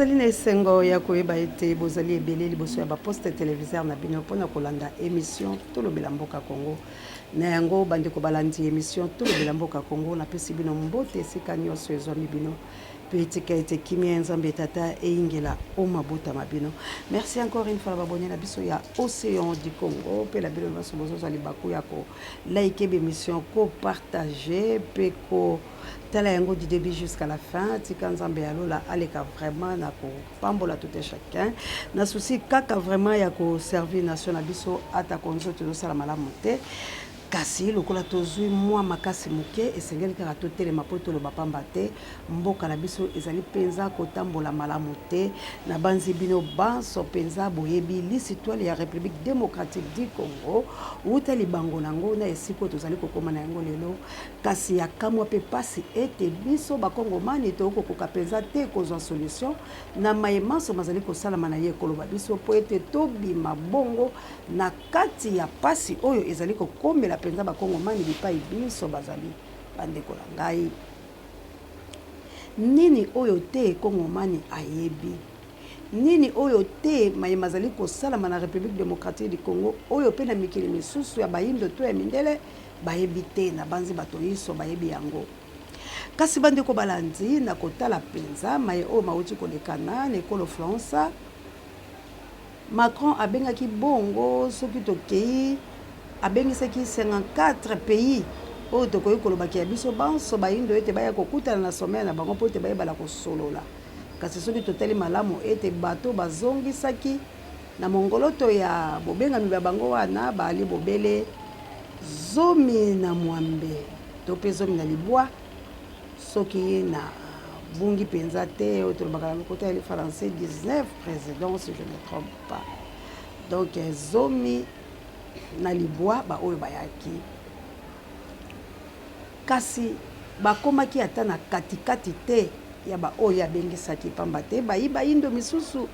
Nazali na esengo ya koyeba ete bozali ebele liboso ya ba poste televiseur na bino mpo na kolanda emission Tolobela Mboka Congo. Na yango, bandeko balandi emission Tolobela Mboka Congo, napesi bino mbote esika nyonso ezwami bino mpe tika ete kimia ya Nzambe Tata eyingela o mabota ma bino. Merci encore une fois na babone na biso ya Ocean du Congo mpe na bino nyonso bozozwa libaku ya ko liker b'emission, ko partager mpe ko tala yango du début jusqu'à la fin. Tika Nzambe ya lola aleka vraiment na kopambola tout un chacun na souci kaka vraiment ya koservir nation na biso, atako nzoto ezosala malamu te, kasi lokola tozwi mwa makasi moke, esengeli kaka totelema mpo toloba, pamba te mboka na biso ezali mpenza kotambola malamu te. Nabanzi bino banso mpenza boyebi lisitwale ya République démocratique du Congo wuta libango nango na esika oyo tozali kokóma na yango lelo. Kasi ya kamwa mpe pasi ete biso bakongomani tokokoka mpenza te kozwa solution na maye manso mazali kosalama na ye ekoloba biso, mpo ete tobima bongo na kati ya pasi oyo ezali kokomela mpenza bakongomani bipai biso bazali. Bandeko na ngai, nini oyo te kongomani ayebi? Nini oyo te maye mazali kosalama na République démocratique du Congo oyo mpe na mikili misusu ya bayindo to ya mindele bayebi te? Nabanzi bato nyonso bayebi yango. Kasi bandeko balandi, na kotala mpenza maye oyo mauti kolekana na ekolo France, Macron abengaki bongo, soki tokei, abengisaki 54 pays oyo tokoki kolobaki ya biso banso bayindo ete baya kokutana na sommet na bango mpo ete bayebala kosolola. Kasi soki totali malamu ete bato bazongisaki na mongoloto ya bobengami ba bango wana baali bobele 18 to mpe 19, soki na bungi mpenza te, oyo tolobaka na lokota ya lifalanse 19 président, si je ne trompe pas. Donc 19 baoyo bayaki, kasi bakomaki ata na katikati te ya baoyo abengisaki, pamba te bayi bayindo misusu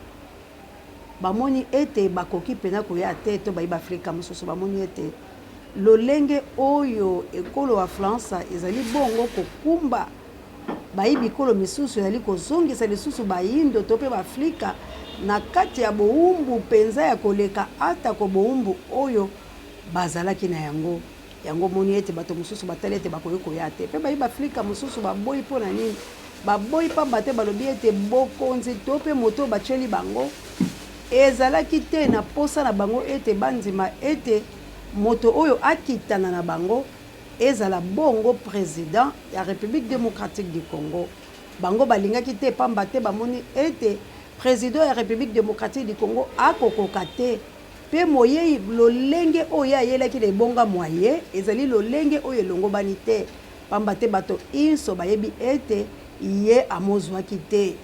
bamoni ete bakoki mpena koya te, to bayi baafrika mosusu bamoni ete lolenge oyo ekolo ya France ezali bongo kokumba bayi bikolo misusu ezali kozongisa lisusu bayindo to mpe baafrika na kati ya bowumbu mpenza ya koleka atako bowumbu oyo bazalaki na yango. Yango moni ete bato mosusu batali ete bakoki koya te, mpe bayi baafrika mosusu baboyi. Mpo na nini baboyi? Pamba te balobi ete bokonzi to mpe moto oyo batieli bango ezalaki te na posa na bango ete bandima ete moto oyo akitana na bango ezala bongo président ya République démocratique du Congo. Bango balingaki te, pamba te bamoni ete président ya République démocratique du Congo akokoka te, mpe moyei lolenge oyo ayelaki na ebonga mwa ye ezali lolenge oyo elongobani te, pamba te bato inso bayebi ete ye amozwaki te.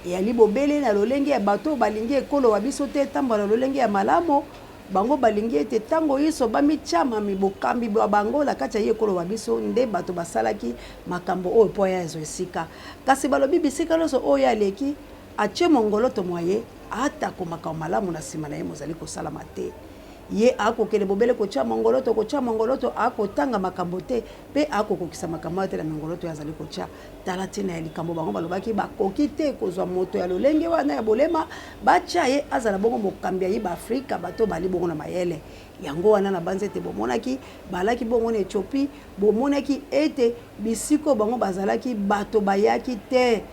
Eyali bobele na lolenge ya bato oyo balingi ekolo wa biso te etambola na lolenge ya malamu. Bango balingi ete ntango nyonso bamityama bokambi bwa bango na kati ya ye ekolo wa biso, nde bato basalaki makambo oyo mpo aya ezwa esika. Kasi balobi bisika nyonso oyo aleki atie mongoloto mwa ye, atako makambo malamu na nsima na ye mozali kosalama te, ye akokende bobele kotia mongoloto, kotia mongoloto, akotanga makambo te mpe akokokisa makambo oyo te na mongoloto oyo azali kotia. Tala ntina ya likambo bango balobaki bakoki te kozwa moto ya lolenge wana ya bolema, batia ye azala bongo mokambi ya ye baafrika, bato bali bongo na mayele. Yango wana nabanzi ete bomonaki balaki bongo na Ethiopie, bomonaki ete bisika bango bazalaki bato bayaki te.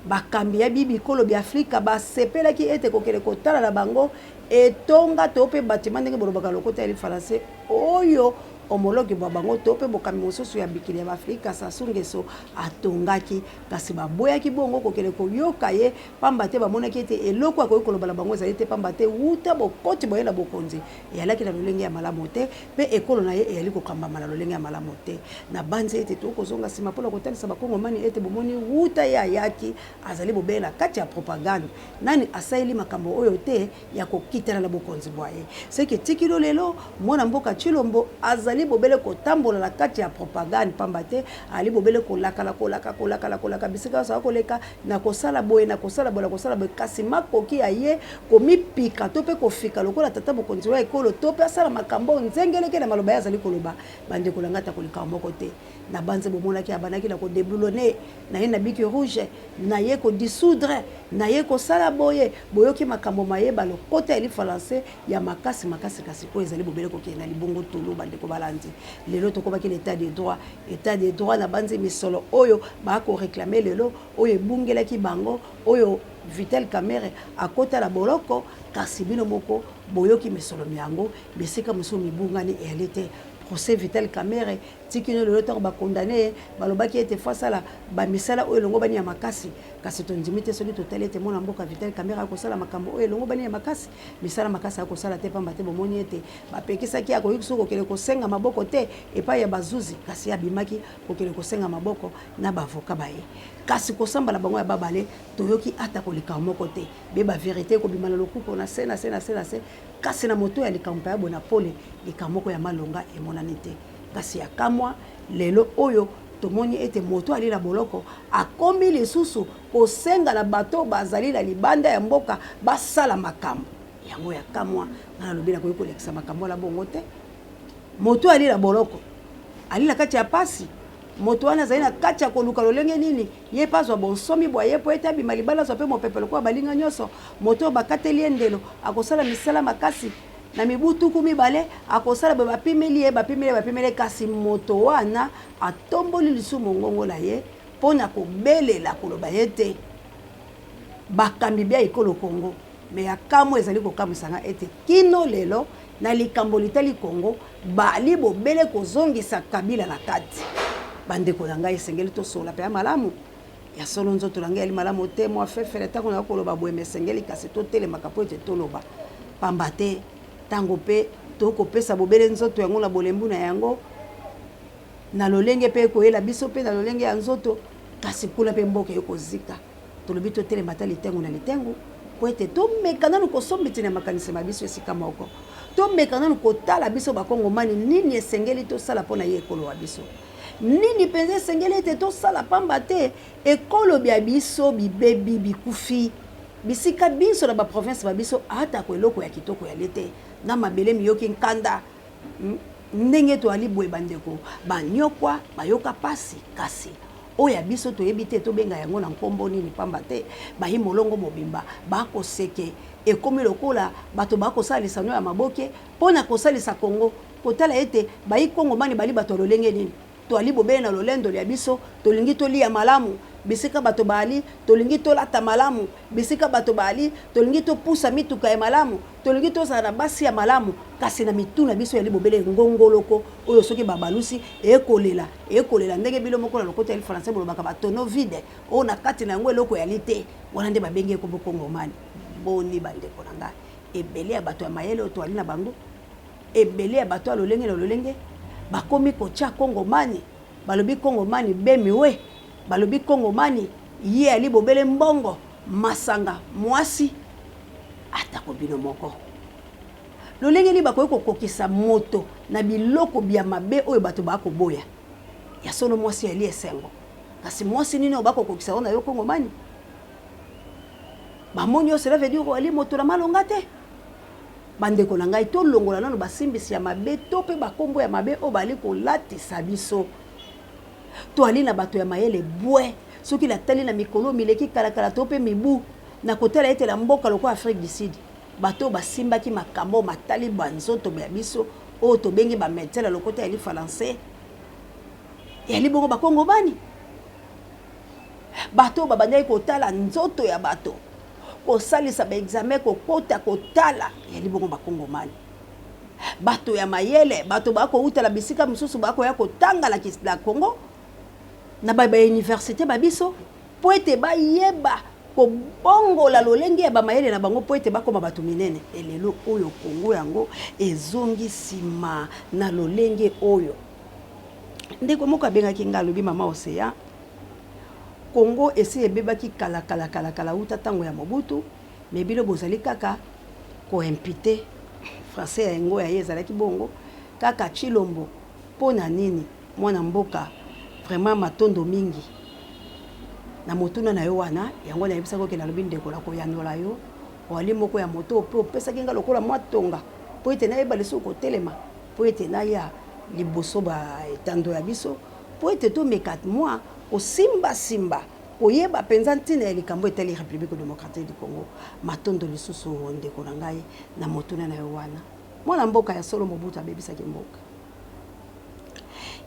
Bakambi ya bikolo bya Afrika basepelaki ete kokende kotala na bango etonga to mpe batima, ndenge bolobaka lokota ya lifalanse, oyo homologue bwa bango to mpe bokambi mosusu ya bikili ya baafrika Sassou Nguesso atongaki. Kasi baboyaki bongo kokende koyoka ye, pamba te bamonaki ete eloko akoki koloba na bango ezali te, pamba te wuta bokoti boye na bokonzi eyalaki na lolenge ya malamu te, mpe ekolo na ye eyali kokambama na lolenge ya malamu te. Nabanzi ete tokozonga nsima mpona kotalisa bakongomani ete bomoni wuta ye ayaki azali bobele na kati ya propagande. Nani asaleli makambo oyo te ya kokitana na bokonzi bwa ye? Seke etikilo lelo mwana mboka Tshilombo azali. Azali bobele kotambola na kati ya propagande, pamba te ali bobele kolakala, kolaka, kolakala, kolaka bisika nyonso akoleka, nakosala boye, nakosala boye, nakosala boye, kasi makoki ya ye komipika to mpe kofika lokola tata mokonzi wa ekolo to mpe asala makambo oyo nzengeleke na maloba ye azali koloba, bandeko na ngai, ata koleka moko te. Nabanzi bomonaki abandaki na kodeboulonner na ye na bic rouge na ye kodissoudre na ye kosala boye. Boyoki makambo maye balokota ya lifalanse ya makasi makasi, kasi oyo ezali bobele kokende na libongo tulu. Bandeko balandi, lelo tokomaki na état de droit. État de droit, nabanzi misolo oyo bakoréclamer lelo, oyo ebungelaki bango, oyo Vital Kamerhe akota na boloko, kasi bino moko boyoki misolo yango bisika mosusu mibungani, eyali te. Procès Vital Kamerhe tikino lelo, ntango bakondane ye, balobaki ete faut asala bamisala oyo elongo bani ya makasi, kasi tondimi te. Soki totali ete mwana mboka Vital Kamerhe akosala makambo oyo elongo bani ya makasi, misala makasi akosala te, pamba te bomoni ete bapekisaki, akoki soki kokende kosenga maboko te epai ya bazuzi, kasi abimaki kokende kosenga maboko na baavocat baye. Kasi kosamba na bango ya babale, toyoki ata koleka moko te. Be bavérité ekobima na lokuko na se na se na se na se, kasi na moto ya likambo mpe ya boye na pole, likambo moko ya malonga emonani te. Kasi ya kamwa, lelo oyo tomoni ete moto ali na boloko akomi lisusu kosenga na bato bazali na libanda ya mboka basala makambo yango. Ya kamwa, nga nalobi nakoki kolekisa makambo wana bongo te. Moto ali na boloko, ali na kati ya pasi. Moto wana azali na kati ya koluka lolenge nini ye mpe azwa bonsomi bwa ye, mpo ete abima libala, azwa mpe mopepe lokola balinga nyonso. Moto oyo bakateli ye ndelo, akosala misala makasi na mibu 20, akosala boye, bapimeli ye, bapimeli ye, bapimeli ye, kasi moto wana atomboli lisusu mongongo na ye mpo na kobelela, koloba ye te bakambi bia ekolo Kongo. Mais ya kamwa, ezali kokamwisa nga ete kino lelo na likambo litali Kongo, bali bobele kozongisa Kabila na kati. Bandeko na ngai, esengeli tosola mpe ya malamu. Ya solo, nzoto na ngai yali malamu te, mwa fefele ntango na koloba boye, mais esengeli kasi totelemaka mpo ete toloba, pamba te ntango mpe tokopesa bobele nzoto yango na bolembu na yango na lolenge mpe ekoyela biso mpe na lolenge ya nzoto, kasi kuna mpe mboka ekozika. Tolobi totelema ata litengu na litengu po ete tomeka nanu kosombitina makanisi ma biso esika moko, tomeka nanu kotala biso bakongomani nini esengeli tosala mpo na ye ekolo wa biso, nini mpenza esengeli ete tosala, pamba te ekolo bya biso bibebi, bikufi bisika binso na baprovince ba biso, atako eloko ya kitoko yali te na mabele miyoki nkanda. Ndenge toali boye, bandeko banyokwa, bayoka pasi, kasi oyo ya biso toyebi te tobenga yango na nkombo nini, pamba te bayi molongo mobimba bakoseke. Ekomi lokola bato bakosala lisano ya maboke mpo na kosalisa Kongo, kotala ete bayi kongomani bali bato ya lolenge nini. Toali bobele na lolendo lya biso, tolingi tolia malamu bisika bato baali, tolingi tolata malamu bisika bato baali, tolingi topusa mituka ya malamu, tolingi tozala na basi ya malamu, kasi na mitu na biso yali bobele ngongoloko oyo soki babalusi ekolela, ekolela, ndenge bino moko na lokota ya français bolobaka batonneau vide, oyo na kati na yango eloko yali te. Wana nde babengi ekombo kongomani. Boni, bandeko na ngai, ebele ya bato ya mayele oyo toali na bango, ebele ya bato ya lolenge na lolenge, bakomi kotia kongomani, balobi kongomani bemiwe, balobi kongomani ye ali bobele mbongo, masanga, mwasi. Atako bino moko, lolenge nini bakoki kokokisa moto na biloko bya mabe oyo bato bakoboya? Ya solo, mwasi yali esengo, kasi mwasi nini oyo bakokokisa oyo na yo kongomani? Bamoni yo, cela veut dire ali moto na malonga te. Bandeko na ngai, tolongola nano basimbisi ya mabe to mpe bakombo ya mabe oyo bali kolatisa biso. Toali na bato ya mayele bwe. Soki natali na mikolo mileki kalakala to mpe mibu, na kotala ete na mboka lokola Afrique du Sud, bato oyo basimbaki makambo oyo matali banzoto ya biso, oyo tobengi bamédecin na lokota ya lifalanse, yali bongo bakongomani. Bato oyo babandaki kotala nzoto ya bato, kosalisa baexamen, kokota kotala, yali bongo bakongomani. Bato ya mayele, bato bakoutala bisika mosusu, bakoya kotanga na Congo na bauniversité babiso mpo ete bayeba kobongola lolenge ya bamayele na bango mpo ete bakóma bato minene. Elelo oyo Kongo yango ezongi nsima na lolenge oyo. Ndeko moko abengaki nga, alobi: "Mama Océan, Kongo esi ebebaki kala kala kala kala, uta ntango ya Mobutu, mais bino bozali kaka koimputer." Français ya yango ya ye ezalaki bongo kaka Tshilombo. Mpo na nini mwana mboka vraiment matondo mingi na motuna na yo wana yango nayebisaki oke nalobi ndeko na koyanola yo oali moko ya moto mpe opesaki nga lokola mwa tonga mpo ete nayeba lisusu kotelema mpo ete naya liboso ba etando ya biso mpo ete tomeka mwa kosimbasimba koyeba mpenza ntina ya likambo etali République démocratique du Congo. Matondo lisusu ndeko na ngai na motuna na yo wana. Mwana mboka ya solo Mobutu abebisaki mboka.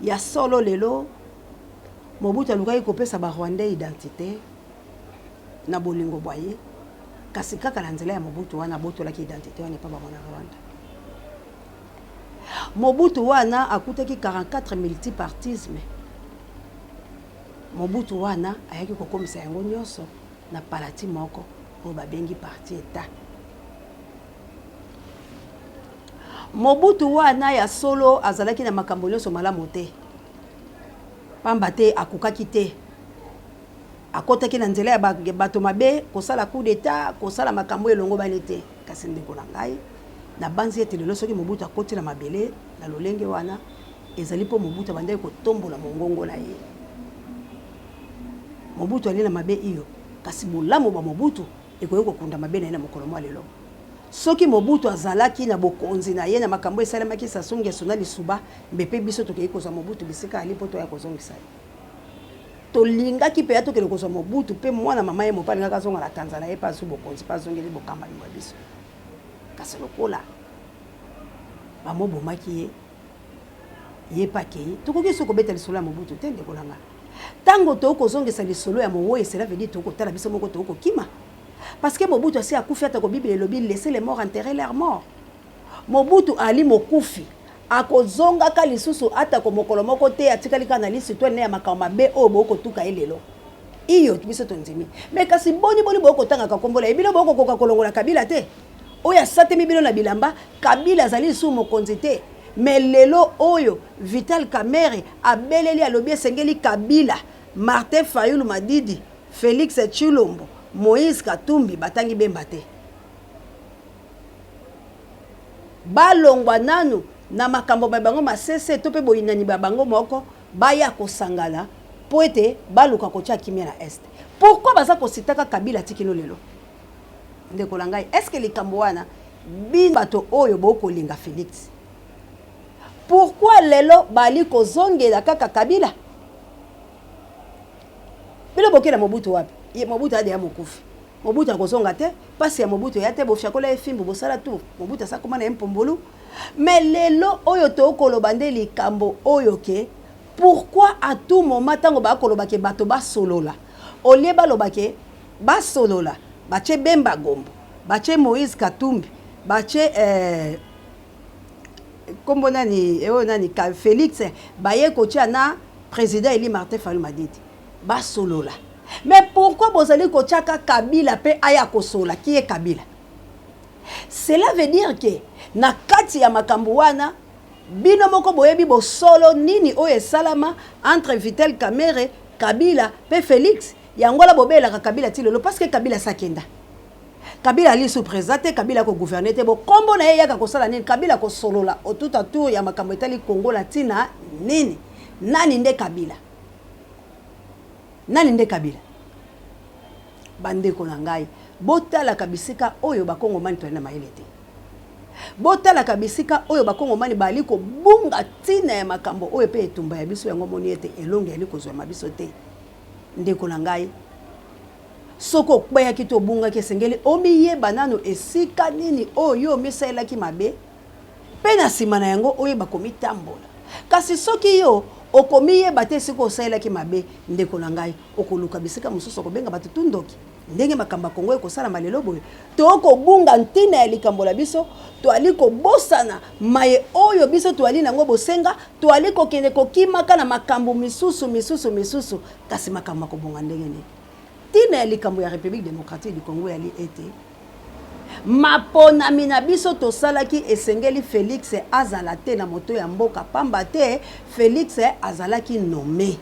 Ya solo lelo Mobutu alukaki kopesa ba Rwandais identite na bolingo bwa ye, kasi kaka na nzela ya Mobutu wana abotolaki identite wana epa ba mwana Rwanda. Mobutu wana akutaki 44 multipartisme. Mobutu wana ayaki kokomisa yango nyonso na palati moko oyo babengi parti etat. Mobutu wana ya solo azalaki na makambo nyonso malamu te, pamba te akokaki te. Akotaki na nzela ya bato mabe, kosala coup d'etat, kosala makambo elongobani te. Kasi ndeko na ngai, nabanzi ete lelo soki Mobutu akoti na mabele na lolenge wana, ezali mpo Mobutu abandaki kotombola mongongo na ye. Mobutu ali na mabe iyo, kasi bolamu bwa Mobutu ekoki kokunda mabe na ye na mokolo mwa lelo. Soki Mobutu azalaki na bokonzi na ye na makambo esalemaki Sassou Nguesso na Lisuba, mbe mpe biso tokei kozwa Mobutu bisika ali mpo toya kozongisa ye. Tolingaki mpenza tokende kozwa Mobutu mpe mwana mama ye moko alingaki azonga na kanza na ye mpe azwi bokonzi mpe azongeli bokambami bwa biso. Kasi lokola bamobomaki ye, ye mpe akei. Tokoki lisusu kobeta lisolo ya Mobutu te, ndeko na ngai. Tango tokoki kozongisa lisolo ya moweyi, cela veut dire tokoki kotala biso moko tokoki kokima. Parce que Mobutu asi akufi atako Bible elobi laissez les morts enterrer leurs morts. Mobutu ali mokufi akozongaka lisusu atako mokolo moko te atikali kaka na liste toile ya makambo mabe oyo bokoki kotuka ye lelo. Iyo biso tondimi. Mais kasi boni boni bokoki kotangaka kombo na ye bino bokoki kokoka kolongola Kabila te? Oyo asatemi bino na bilamba, Kabila azali lisusu mokonzi te. Mais lelo oyo Vital Kamerhe abeleli alobi esengeli Kabila, Martin Fayulu Madidi, Felix Tshilombo, Moïse Katumbi batangi Bemba te. Balongwa nanu na makambo ma bango masese to pe boyinani ba bango moko baya kosangana po ete baluka kotia kimia na Est. Pourquoi baza kositaka Kabila ti kino lelo? Ndeko na ngai, est ce que likambo wana bino bato oyo bokolinga Felix, pourquoi lelo bali kozongela kaka Kabila? Bino bokela Mobutu wapi? Ye Mobutu adeya mokufi. Mobutu akozonga te, pasi ya Mobutu eya te, bofiakola ye fimbu, bosala tout. Mobutu asa koma na ye mpumbulu. Mais lelo oyo tokoloba nde likambo oyo ke pourquoi à tout moment tango bakoloba ke bato basolola, au lieu baloba ke basolola, batie Bemba Gombo, batie Moïse Katumbi, batie eh, kombo nani oyo nani Felix, baye kotia na président élu Martin Fayulu Madidi, basolola. Mais pourquoi bozali kotiaka Kabila pe aya kosolola? Qui est Kabila? Cela veut dire que na kati ya makambo wana bino moko boyebi bosolo nini oyo esalama entre Vital Kamerhe, Kabila pe Felix. Yango wana bobelelaka Kabila ti lelo parce que Kabila asi akenda. Kabila ali sous président te, Kabila ko gouverner te. Bo kombo na ye yaka kosala nini? Kabila kosolola au tout autour ya makambo etali Congo na tina nini? Nani nde Kabila? Nani nde Kabila? Bandeko na ngai, botalaka bisika oyo bakongomani toyali na mayele te. Botalaka bisika oyo bakongomani bali kobunga ntina ya makambo oyo mpe etumba ya biso yango omoni ete elongi eyali kozwama biso te. Ndeko na ngai, soki okweyaki to obungaki, esengeli omiyeba nano esika nini oyo yo omisalelaki mabe, mpe na nsima na yango oyeba komitambola. Kasi soki yo okomiyeba te esika osalelaki mabe, ndeko na ngai, okoluka bisika mosusu, okobenga bato tu ndoki. Ndenge makambo ya Congo ekosalama lelo boye, tokobunga ntina ya likambo la biso, toali kobosana maye oyo biso toali na yango bosenga, toali kokende kokimaka na makambo misusu, misusu, misusu, kasi makambo makobonga ndenge nini? Ntina ya likambo ya Republique democratique du Congo eyali ete maponami na biso tosalaki esengeli Felix azala te na moto ya mboka, pamba te Felix azalaki nomme.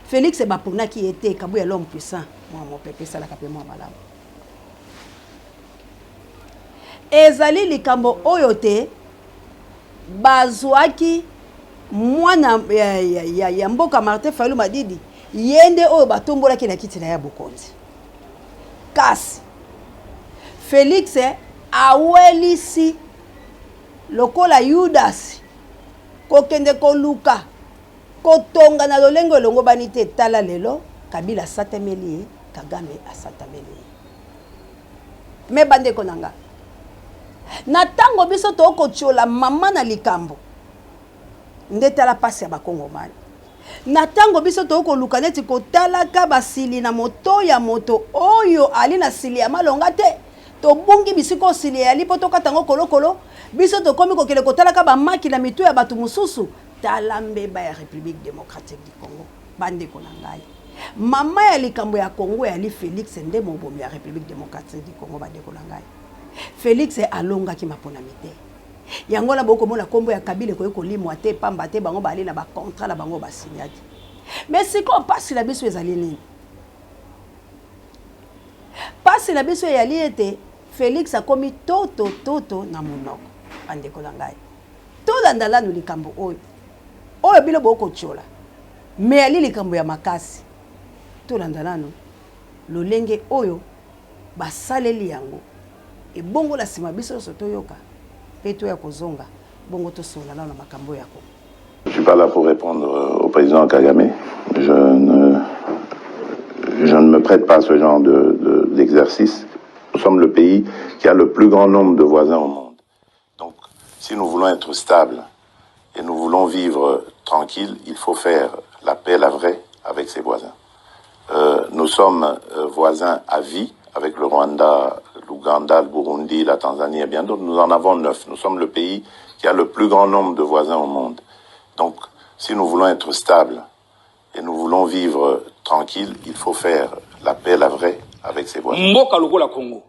Felix baponaki ye te, Kabuya l'homme puissant, mwa mopepe esalaka mpe mwa malamu. Ezali likambo oyo te bazwaki Mwana ya, ya, ya, ya mboka Martin Fayulu Madidi ye nde oyo batombolaki na kiti na ya bokonzi. Kasi Felix awelisi lokola Yudasi kokende koluka kotonga na lolenge elongobani te. Tala lelo Kabila asatameli ye, Kagame asatameli ye. Me bandeko na nga, na ntango biso tokotiola mama na likambo nde tala pasi ya bakongomani. Na ntango biso tokoluka neti kotalaka basili na moto ya moto oyo ali na sili ya malonga te, tobungi bisika oyo sili eyali mpo tokata yango kolokolo, biso tokomi kokende kotalaka bamaki na mitu ya bato mosusu. Tala mbeba ya Republique democratique du Congo. Bandeko na ngai, mama ya likambo ya Congo eyali Felix nde mobomi ya Republique democratique du Congo. Bandeko na ngai, Felix alongaki maponami te. Yango wana bokomona kombo ya Kabila ekoki kolimwa te, pamba te bango bali na ba contrat na bango basignaki. Mais sikoyo pasi na biso ezali nini? Pasi na biso eyali ete Felix akomi toto toto na monoko. Bandeko na ngai, tolanda lanu likambo oyo oyo bino bokotiola, mais ali likambo ya makasi. Tolanda nanu lolenge oyo basaleli yango, ebongo na nsima biso nyonso toyoka mpe toya kozonga bongo tosolola nano na makambo ya Kongo. Je ne suis pas là pour répondre au président Kagame. Je ne me prête pas à ce genre d'exercice. Nous sommes le pays qui a le plus grand nombre de voisins au monde. Donc, si nous voulons être stables et nous voulons vivre tranquille, il faut faire la paix, la vraie, avec ses voisins. Nous sommes voisins à vie avec le Rwanda, l'Ouganda, le Burundi, la Tanzanie et bien d'autres. Nous en avons neuf. Nous sommes le pays qui a le plus grand nombre de voisins au monde. Donc, si nous voulons être stables et nous voulons vivre tranquille, il faut faire la paix, la vraie, avec ses voisins. Mboka lokola Congo,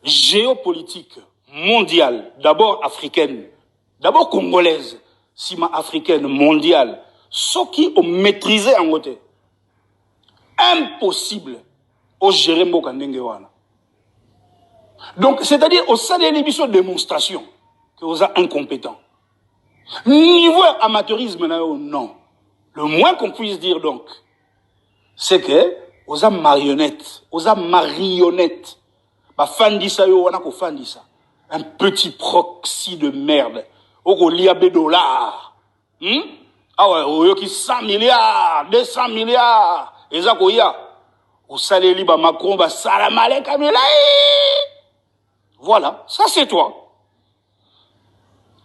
géopolitique mondiale, d'abord africaine, d'abord congolaise, sima africaine, mondiale, soki omaîtrise yango te, impossible ogérer mboka ndenge wana. Donc, c'est-à-dire osaleli biso démonstration que oza incompétent, niveau amateurisme na yo. Non, le moins qu'on puisse dire donc, c'est que oza marionnette, oza marionnette, bafandisa yo wana kofandisa un petit proxy de merde okolia be dollar, Awa oyoki 100 milliards, 200 milliards eza koya, osaleli bamacron basala maleka milai. Voilà, ça c'est toi.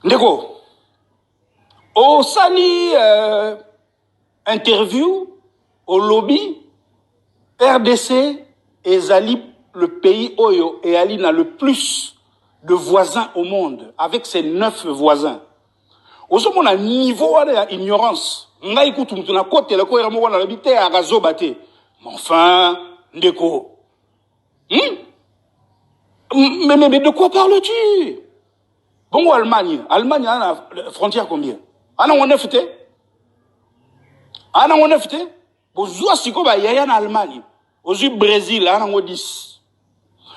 Ndeko, osali interview, olobi RDC ezali le pays oyo eyali na le plus de voisins au monde avec ses neuf voisins. Ozomona niveau wana ya ignorance. Ngai kutu mutu nakotela koyera moko wana, alobi te, akazoba te. Mais enfin, ndeko, Mais de quoi parles-tu? Bongo Allemagne, Allemagne ana frontière combien? Ana ngo neuf te, ana ngo neuf te. Bozwa sikoyo bayaya na Allemagne, ozwi Brésil, ana ngo 10,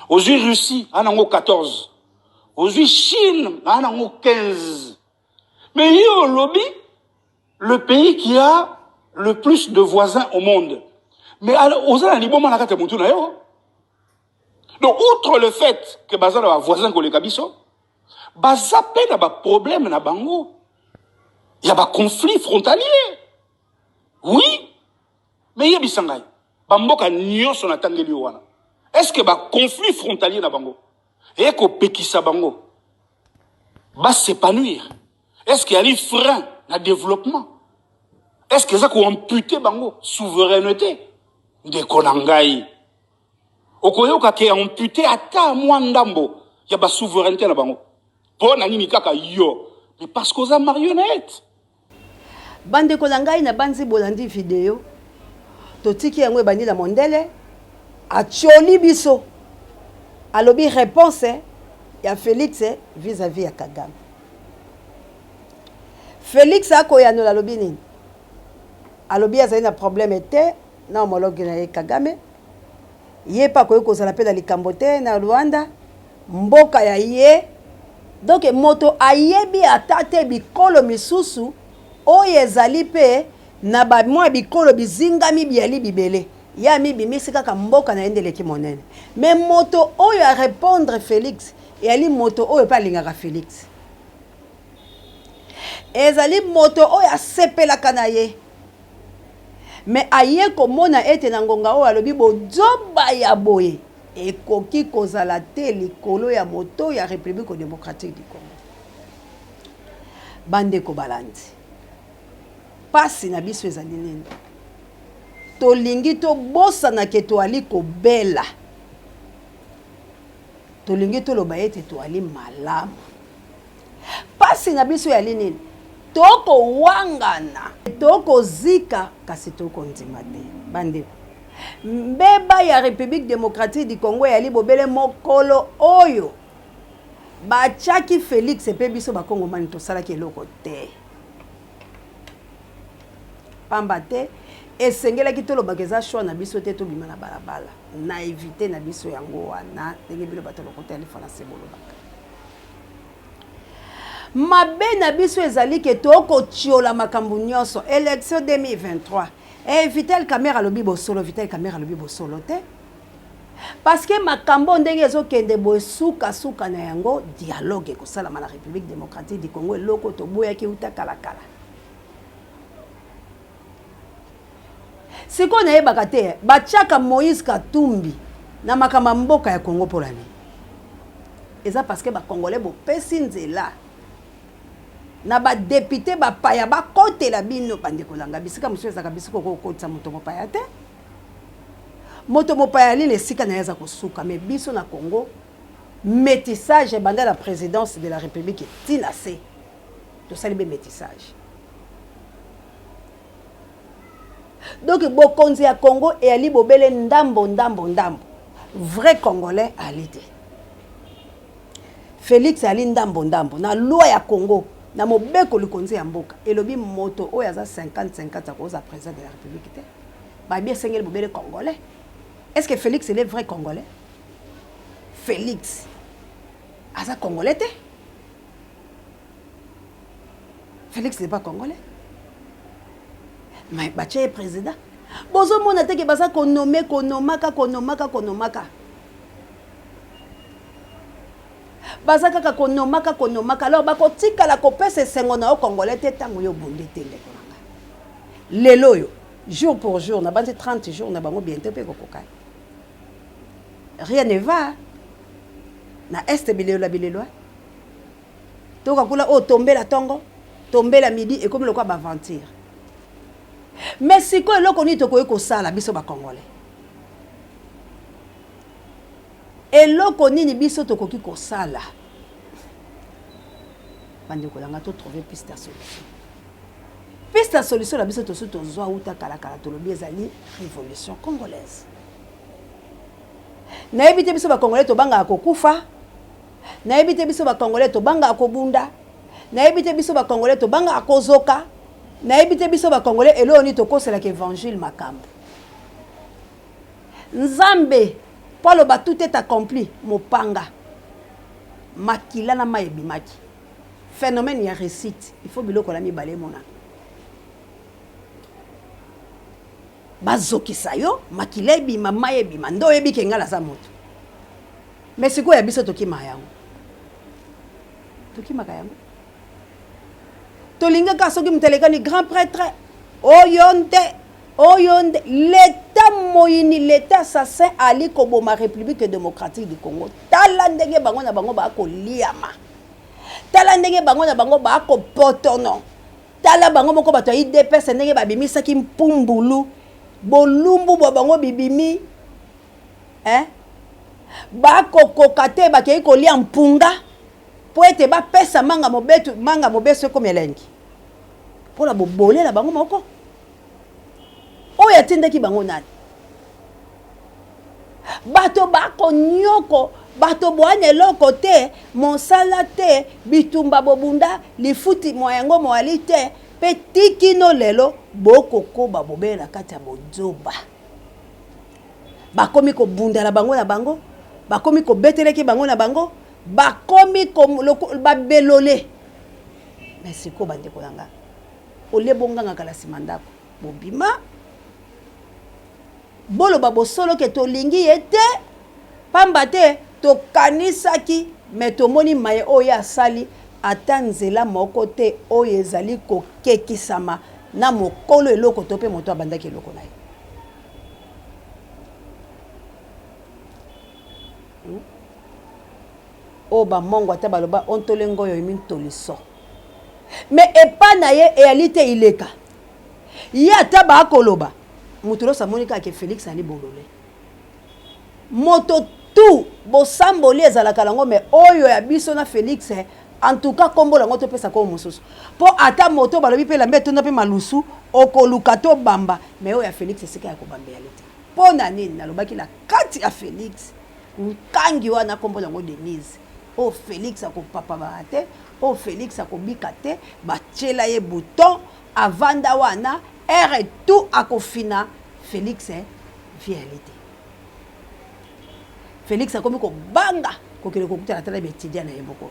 ozwi Russie, ana ngo 14, ozwi Chine, ana ngo 15. Mais ye olobi le pays qui a le plus de voisins au monde. Mais oza na liboma na kati ya motu na yo. Donc, outre le fait que baza na bavoisin koleka biso, baza mpe na baproblème na bango ya baconflit frontalier, oui. Mais yebisa ngai, bamboka nyonso natangeli yo wana, est ce que baconflit frontalier na bango ekopekisa bango bas'épanouir? Est ce que yali frein na développement? Est ce que eza koamputer bango souveraineté? Ndeko na ngai, okoyoka ke amputer ata mwa ndambo ya basouveraineté na bango mpo na nini kaka yo? Mais parce que oza marionnette. Bandeko na ngai, nabanzi bolandi video totiki yango ebandi na mondele atioli biso, alobi réponse ya Félix vis-à-vis ya Kagame. Félix akoyanola, alobi nini? Alobi azali na problème te na homologue na ye Kagame. Ye mpe akoki kozala mpe na likambo te na Rwanda, mboka ya ye. Donc moto ayebi ata te bikolo misusu. Oyo ezali mpe na ba mwa bikolo bizingami biyali bibele. Ye amibimisi kaka mboka na ye nde eleki monene. Mais moto oyo a repondre Felix eyali moto oyo mpe alingaka Felix. Ezali moto oyo asepelaka na ye. Mais aye komona ete na ngonga oyo alobi bozoba ya boye ekoki kozala te likolo ya moto ya Republique democratique du Congo. Bandeko balandi, pasi na biso ezali nini? Tolingi tobosana ke toali kobela, tolingi toloba ete toali malamu. Pasi na biso eyali nini? Tokowangana, tokozika, kasi tokondima te. Bandeko, mbeba ya Republique democratique du Congo eyali bobele mokolo oyo batiaki Felix mpe biso bakongomani tosalaki eloko te. Pamba te esengelaki tolobaka eza choix na biso te tobima na balabala. Naivete na biso yango wana ndenge bino bato lokota ya lifalanse bolobaka. Mabe na biso ezali ke tokotiola makambo nyonso. Election 2023. Eh, Vital Kamerhe alobi bosolo, Vital Kamerhe alobi bosolo te. Parce que makambo ndenge ezokende boye suka suka na yango dialogue ekosalama na République démocratique du Congo eloko toboyaki uta kala kala. Sikoyo nayebaka te batiaka Moïse Katumbi na makambo ya mboka ya Congo mpo na nini? Eza parce que ba Congolais bopesi nzela na ba depute bapaya bakotela bino. Bandeko na ngai, bisika mosusu ezalaka bisika okoki kokotisa moto mopaya te. Moto mopaya ali na esika na ye aza kosuka, mais biso na Congo metissage ebanda na presidence de la Republique ti na se tosali be metissage. Donc bokonzi ya Congo eyali bobele ndambo ndambo ndambo. Vrai congolais ali te. Felix ali ndambo ndambo na loi ya Congo na mobeko likonzi ya mboka elobi moto oyo aza 50 50 akoza president de la Republique te. Babi esengeli bobele congolais. Est-ce que Felix il est vrai congolais? Felix aza congolais te? Felix n'est pas congolais. Mais batia ye président. Bozomona te ke baza konome konomaka konomaka konomaka. Baza kaka konomaka konomaka. Alors bakotikala kopesa esengo na yo congolais te ntango yo obundi te ndeko na ngai. Lelo oyo jour pour jour nabanzi 30 jours na bango bientôt mpe ekokoka. Rien ne va. Na est bilelola bilelwa. Toka kula oyo tombela tongo, tombela midi ekomi lokola ba aventure. Mais sikoyo eloko nini tokoki kosala biso ba congolais? Eloko nini biso tokoki kosala? Bandeko na nga to trouver piste ya solution. Piste ya solution na biso tosi tozwa uta kala kala tolobi ezali revolution congolaise. Nayebi te biso ba congolais tobangaka kokufa. Nayebi te biso ba congolais tobangaka kobunda. Nayebi te biso ba congolais tobangaka kozoka. Nayebi te biso ba congolais eloko nini tokoselaka evangile makambo. Nzambe po aloba tout est accompli mopanga makila na mayi ebimaki. Phenomène ya reussite il faut biloko na mibale emonana. Bazokisa yo makila ebima mayi ebima nde oyebi ke ngai naza moto. Mais sikoyo ya biso tokimaka yango. Tokimaka yango. Tolingi kaka soki moto alekani grand prêtre oyo nde oyo nde l'etat moyini l'etat assassin ali koboma République démocratique du Congo. Tala ndenge bango na bango bakoliama. Tala ndenge bango na bango bakopotono. Tala bango moko bato ya UDPS ndenge babimisaki mpumbulu bolumbu bwa bango bibimi eh? Bakokoka te, bakei kolia mpunga mpo ete bapesa manga mobetu, manga mobesu ekomi elengi mpo na bobole na bango moko. Oyo atindaki bango nani? Bato bakonyoko, bato bwanya eloko te, mosala te, bitumba bobunda, lifuti mwa yango moali te, mpe ti kino lelo bokokoba bobele na kati ya bozoba. Bakomi kobunda na bango na bango, bakomi kobeteleki bango na bango, bakomi babelole. Mais sikoyo bandeko na nga, Olie bongangaka na nsima ndako, bobima boloba bosolo ke tolingi ye te, pamba te tokanisaki me tomoni maye oyo ye asali ata nzela moko te oyo ezali kokekisama na mokolo eloko to mpe moto abandaki eloko na ye. Hmm? Oyo bamongo ata baloba ontole ngoyo imintoliso me epa na ye eyali te ileka ye ata baakoloba moto nyonso amoni kaka ke Felix ali bolole moto tout bosamboli ezalaka nango me oyo ya biso na Felix en tout cas kombo nango topesa kombo mosusu mpo ata moto balobi mpe elamba etonda mpe malusu okoluka tobamba me oyo ya Felix esika ya kobamba eyali te mpo na nini nalobaki na kati ya Felix nkangi wana kombo nango Denise oyo Felix akopapabaka te oyo Felix akobika te batiela ye bouton avanda wana heure tout akofina Felix vie yali te Felix akomi kobanga kokende kokutana ata na baetudia na ye moko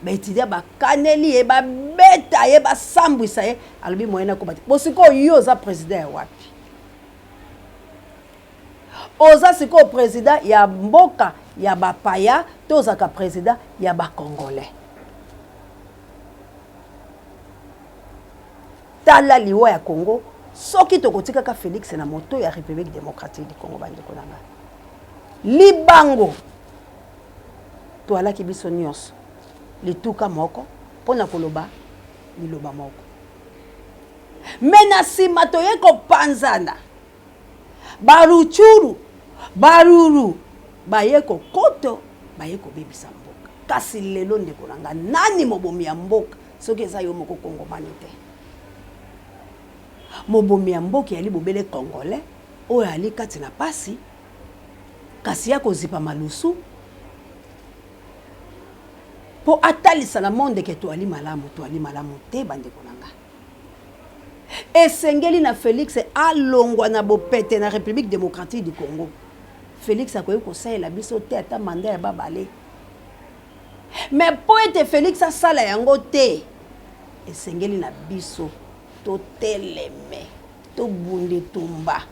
baetudia bakaneli ye babeta ye basambwisa ye alobi moyen nakoba te bosikoyo yo oza president ya wapi Oza sikoyo president ya mboka ya ba paya to ozalaka president ya ba congolais? Tala liwa ya Congo soki tokotikaka Felix na moto ya Republique democratique du Congo bandeko na nga. Libango toalaki biso nyonso lituka moko mpo na koloba liloba moko. Me na nsima toye kopanzana. Ba Rutshuru, ba Ruru baye kokoto, baye kobebisa mboka. Kasi lelo ndeko na nga, nani mobomi ya mboka soki eza yo moko Kongomani te? Mobomi ya mboka eyali bobele Congolais oyo ali kati na pasi, kasi ya kozipa malusu po atalisa na monde ke toali malamu. Toali malamu te bandeko na nga. Esengeli na Felix alongwa na bopete na Republique democratique du Congo. Felix akoki kosalela biso te ata mandat ya babale. Mais mpo ete Felix asala yango te, esengeli na biso toteleme, tobunda etumba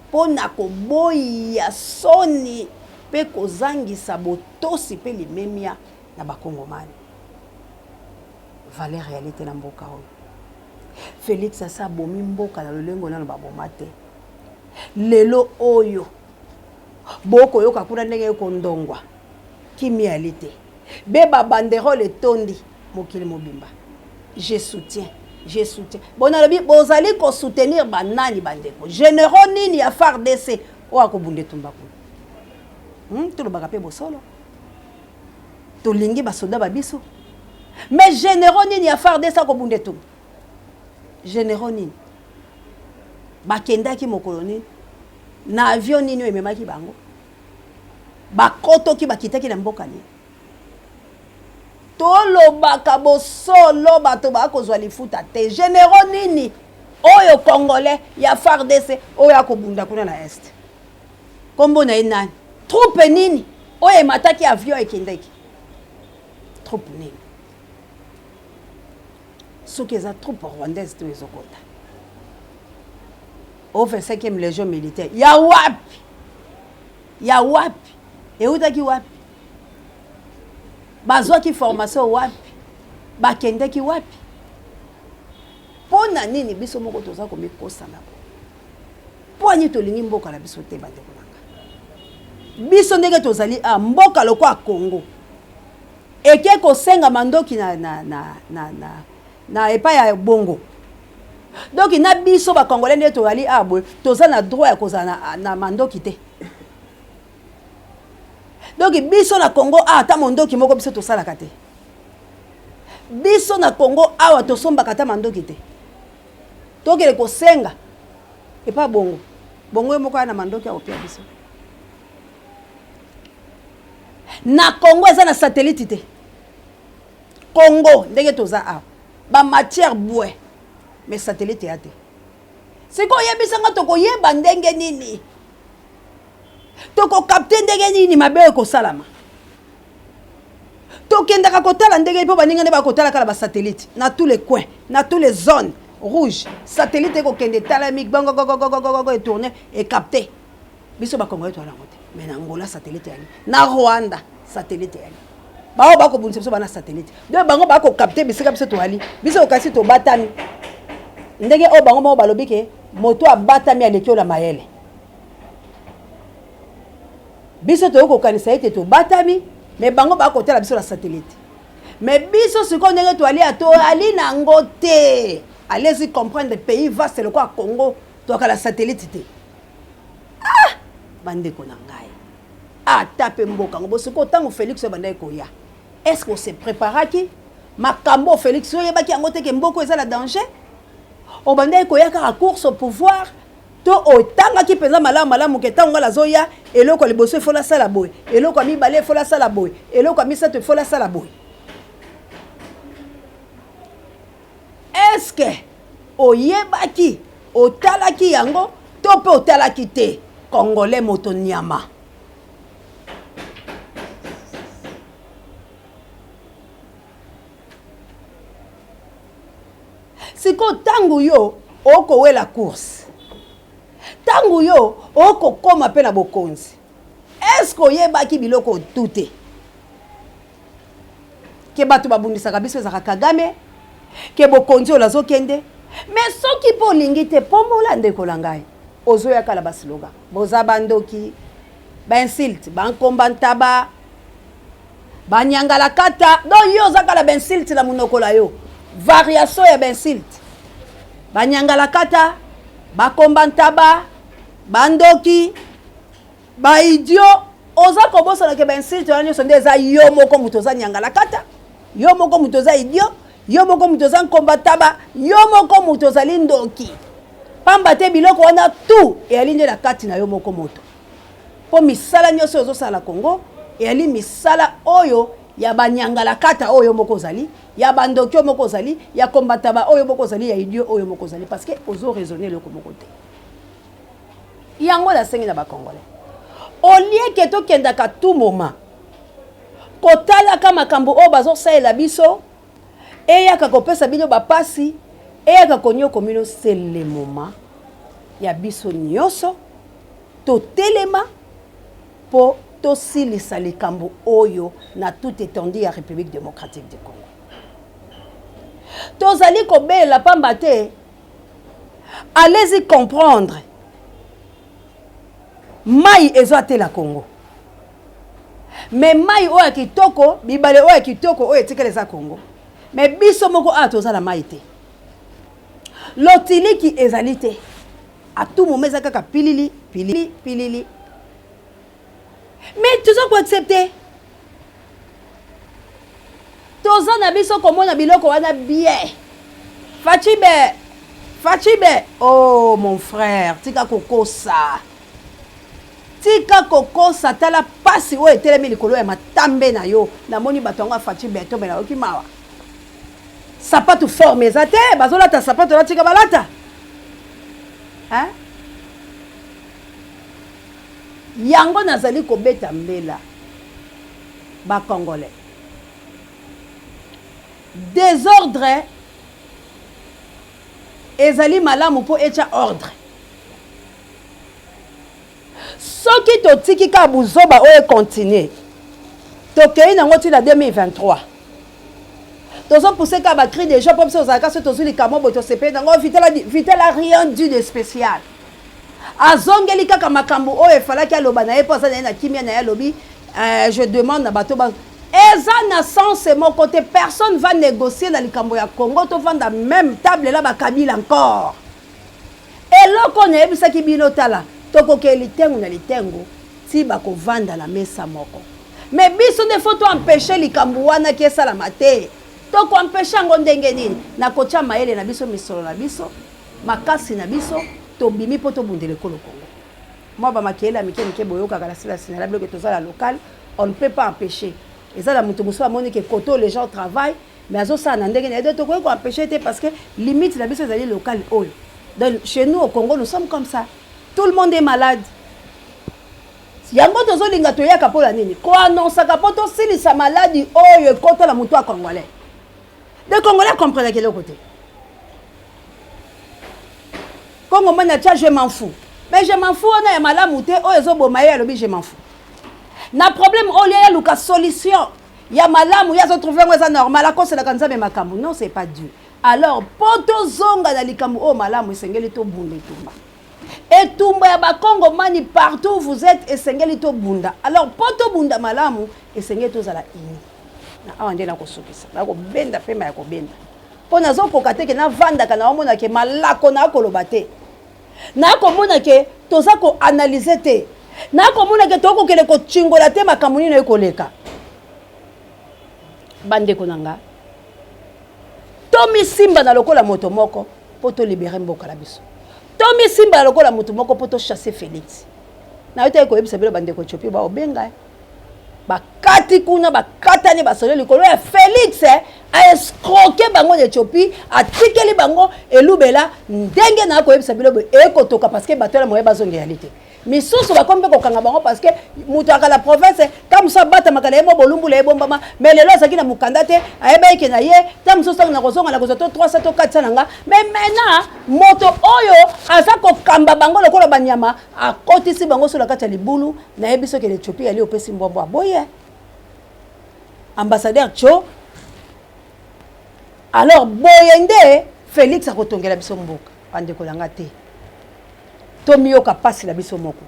mpo na koboya soni mpe kozangisa botosi mpe limemia na Bakongomani. Valeur eyali te na mboka oyo. Felix asi abomi mboka na lolengo nano baboma te. Lelo oyo bokoyoka kuna ndenge ekondongwa kimia eyali te. Be ba banderole etondi mokili mobimba. Je soutiens, je soutiens. Bon nalobi bozali ko soutenir ba nani bandeko? Généraux nini ya FARDC oyo akobunda etumba kuna? Tolobaka pe bosolo. Tolingi ba soda ba biso. Mais généraux nini ya FARDC akobunda etumba? Généraux nini? Bakendaki mokolo nini? Na avion nini oyo ememaki bango? Bakotoki bakitaki na mboka nini? Tolobaka bosolo, bato bakozwa lifuta te. Généraux nini oyo congolais ya FARDC oyo akobunda kuna na Est? Kombo na ye nani? Troupe nini oyo emataki avion ekendeki? Troupe nini? Soki eza troupe rwandaise to ezokota au 25e légion militaire ya wapi? Ya wapi? Eutaki wapi? Bazwaki formation wapi? Bakendeki wapi? Mpo na nini biso moko toza komikosa na bo? Mpo nini tolingi mboka na biso te bandeko na nga? Biso ndenge tozali a mboka lokola Congo eke kosenga mandoki na, na, na, na, na, na epai ya bongo. Donc na biso ba Congolais nde tozali a boye, toza na droit ya kozala na, na mandoki te. Donc biso na Congo a ata mondoki moko biso tosalaka te. Biso na Congo awa tosombaka ata mandoki te. Tokende kosenga epa bongo bongo ye moko aya na mandoki akopia biso na Congo eza na satellite te. Congo ndenge toza awa ba matière bwe mais satellite ya te. Sikoyo oyebisa nga tokoyeba ndenge nini, tokokapte ndenge nini mabe oyo ekosalama. Tokendaka kotala ndenge mpo baninga nde bakotala kala basatellite na tous les coins, na tous les zones rouge. Satellite ekokende, etalami gongogogogogogo, etourne, ecapte. Biso bakongolais toala yango te, mais na Angola satellite yali, na Rwanda satellite yali. Bao bakobundisa biso bana satellite, donc bango bakocapte bisika biso toali. Biso kasi tobatami ndenge oyo bango moko balobi ke moto abatami aleki oyo na mayele. Biso toyoki kokanisa ete tobatami, mais bango bakotala biso na satellite. Mais biso sikoyo ndenge toali, toali nango te. Allez-y comprendre, pays vaste lokola Congo, toakala satellite te. Ah, bandeko na ngai, ata mpe mboka yango bosikoyo, ntango Félix oyo bandaki koya, est ce que ose préparaki makambo? Félix, oyebaki yango te ke mboka eza na danger? Obandaki koya kaka course au pouvoir, to otangaki mpenza malamu malamu ke ntango ngai nazoya, eloko ya liboso efo nasala boye, eloko ya mibale efo nasala boye, eloko ya misato efo nasala boye? Est-ce oyebaki, otalaki yango to mpe otalaki te? Congolais moto nyama. Sikoyo ntango yo okowela course, ntango yo okokóma mpe na bokonzi, est-ce oyebaki biloko tu te ke bato babundisaka biso ezalaka Kagame, ke bokonzi oyo nazokende? Mais soki mpo olingi te, pombola ndeko na ngai, ozoyaka na baslogan, boza bandoki, bainsulte, bankomba ntaba, banyangala kata. Donc yo oza kala bainsulte na monoko na yo, variation ya bainsulte, banyangala kata, bakomba ntaba, bandoki, baidiot. Oza kobosana ke bainsulte wana nyonso nde eza yo moko moto oza nyangala kata, yo moko moto oza idiot, yo moko moto oza nkomba taba, yo moko moto ozali ndoki. Pamba te biloko wana tout eyali nde na kati na yo moko moto, mpo misala nyonso oyo ozosala na Congo eyali misala oyo ya banyangalakata oyo moko ozali, ya bandoki oyo moko ozali, ya kombataba oyo moko ozali, ya idiot oyo moko ozali, parce que ozo raisonne eloko moko te. Yango nasengi na bacongolais, au lieu ke tokendaka tout moment kotalaka makambo oyo bazosalela biso, eyaka kopesa bino bapasi, eyaka konyoko bino, c'est le moment ya biso nyonso totelema mpo tosilisa likambo oyo na toute étendue ya République démocratique du Congo. Tozali kobelela pamba te. Allez-y comprendre, mai ezwatela Congo, mais mai oyo ya kitoko, bibale oyo ya kitoko oyo etikala eza Congo, mais biso moko awa toza na mai te. Lotiliki ezali te, à tout moment eza kaka pilili pilili pilili, mais toza koaccepte. Toza na biso komona biloko wana bien. Fachibe, Fachibe, oh mon frère, tika kokosa, tika kokosa. Tala pasi oyo etelemi likolo ya matambe na yo. Namoni bato yango ya Fachi Beto, me nayoki mawa. Sapatu forme eza te, bazolata sapatu natika balata, hein? Yango nazali kobeta mbela bacongolais, désordre ezali malamu mpo etya ordre. Soki totiki kaka buzoba oyo econtinue, tokei nango ntina 2023, tozopousse kaka bacri de joie mpo biso ozalaka so tozwi likambo boye, tosepeli nango. Vital a rien dit de spécial, azongeli kaka makambo oyo efalaki aloba na ye mpo aza na ye na kimia na ye. Alobi je demande na bato ba eza na sens moko te. Personne va négocier na likambo ya Congo. Tovanda même table la bakabila encore. Eloko nayebisaki bino, tala, tokokee litengu na litengu ti bakovanda na mesa moko. Mais biso nde faut toempêche likambo wana ki esalama te. Tokoempêche yango ndenge nini? Na kotia mayele na biso, misolo na biso, makasi na biso, tobimi mpo tobundela ekolo Congo. Mwa bamakeyele ya mike mike boyokaka na sila sinala biloko toza na local, on ne peut pas empêcher. Eza na moto mosusu amoni ke koto les gens travaillent, mais azosala na ndenge na ye, donc tokoki koempêche te, parce que limite na biso ezali local oyo. Donc chez nous au Congo, nous sommes comme ça, tout le monde est malade. Yango tozolinga toyaka mpo na nini? Koannonsaka mpo tosilisa maladi oyo ekota na moto ya congolais. De congolais comprenaka eloko te. Congo mani atya je m'en fous. Mais je m'en fous wana ya malamu te oyo ezoboma ye alobi je m'en fous. Na problème oyo ye aluka solution ya malamu ye azotrouve yango eza normal akoselaka Nzambe makambo. Non, c'est pas Dieu. Alors mpo tozonga na likambo oyo malamu esengeli tobunda etumba. Etumba ya ba Kongomani partout où vous êtes esengeli tobunda. Alors mpo tobunda malamu esengeli tozala unis. Na awa nde nakosukisa, nakobenda pema ya kobenda mpo nazokoka te ke navandaka naomona ke malako nakoloba te, nakomona ke toza koanalyse te, nakomona ke tokokende kocingola te makambo nini ekoleka. Bandeko na nga, tomisimbana lokola moto moko mpo tolibere mboka na biso. Tomisimbana lokola moto moko mpo tochasse Felix. Nayotaki koyebisa bino bandeko Ethiopie baobenga bakati kuna bakatani basolo likolo ya Felix aescroke bango na Ethiopie, atikeli bango elubela ndenge na koyebisa bino boye ekotoka parce que bato ya moye bazongela te. Misusu bakomi mpe kokanga bango parce que moto akala province ntango mosusu abatamaka na ye mwa bolumbula ebombama, mais lelo azalaki na mokanda te, ayebaki ke na ye ntango mosusu ntango nakozonga nakozwa to 300 to 400 na nga. Mais maintenant moto oyo aza kokamba bango lokola banyama akotisi bango so na kati ya libulu. Nayebi soki na Ethiopie yali opesi mbwambwa boye ambassadeur Tcho. Alors boye nde Felix akotongela biso mboka. Bandeko na nga te, tomiyoka pasi na biso moko,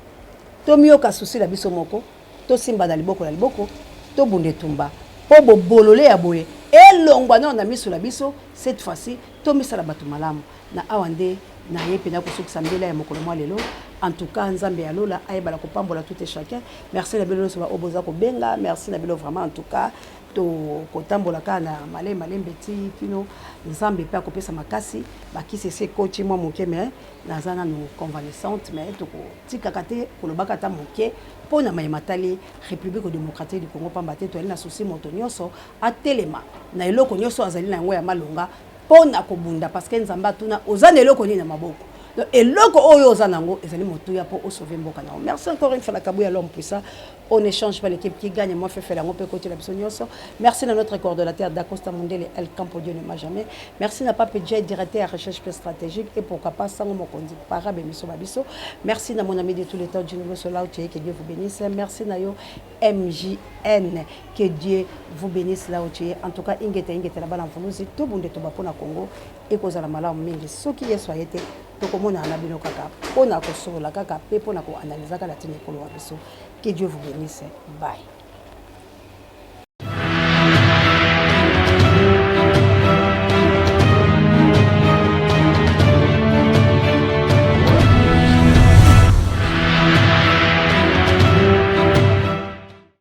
tomiyoka susi na biso moko, tosimba na liboko na liboko, tobunda etumba mpo bobolole ya boye elongwa nano na miso na biso. Cette fois-ci tomisala bato malamu. Na awa nde naye mpenza kosukisa mbela ya mokolo mwa lelo. En tout cas Nzambe ya lola ayebala kopambola tout et chacun. Merci na bino nyonso baoyo boza kobenga, merci na bino vraiment. En tout cas tokotambola kaka na malembe malembe ti kino Nzambe mpe akopesa makasi. Bakisi esi ekoti mwa moke, mais naza nanu convalescente, mais tokotikaka te kolobaka ata moke mpo na maye matali République démocratique du Congo, pamba te toyali na souci moto nyonso atelema na eloko nyonso azali na yango ya malonga mpo na kobunda, parce que Nzambe atuna oza na eloko nini na maboko. Donc eloko oyo oza nango ezali motuya mpo osauve mboka na yo. Merci encore une fois na Kabuya l'homme puissant. On échange pas l'équipe qui gagne, moi fait faire on peut côté la biso nyonso. Merci à notre coordonnateur Dacosta Mondele El Campo, Dieu ne m'a jamais. Merci na Pape J, directeur recherche stratégique, et pourquoi pas Sango Mokonzi Parabe Miso Babiso. Merci na mon ami de tous les temps Djino Sola, que Dieu vous bénisse. Merci na yo MJN, que Dieu vous bénisse là où tu es. En tout cas ingeta ingeta na bana mvuluzi tobunde toba pona Congo ekozala malamu mingi soki Yesu aye te. Tokomonana na bino kaka pona kosolola kaka pe pona koanalizaka na tina ekolo wa biso. Que Dieu vous bénisse. Bye.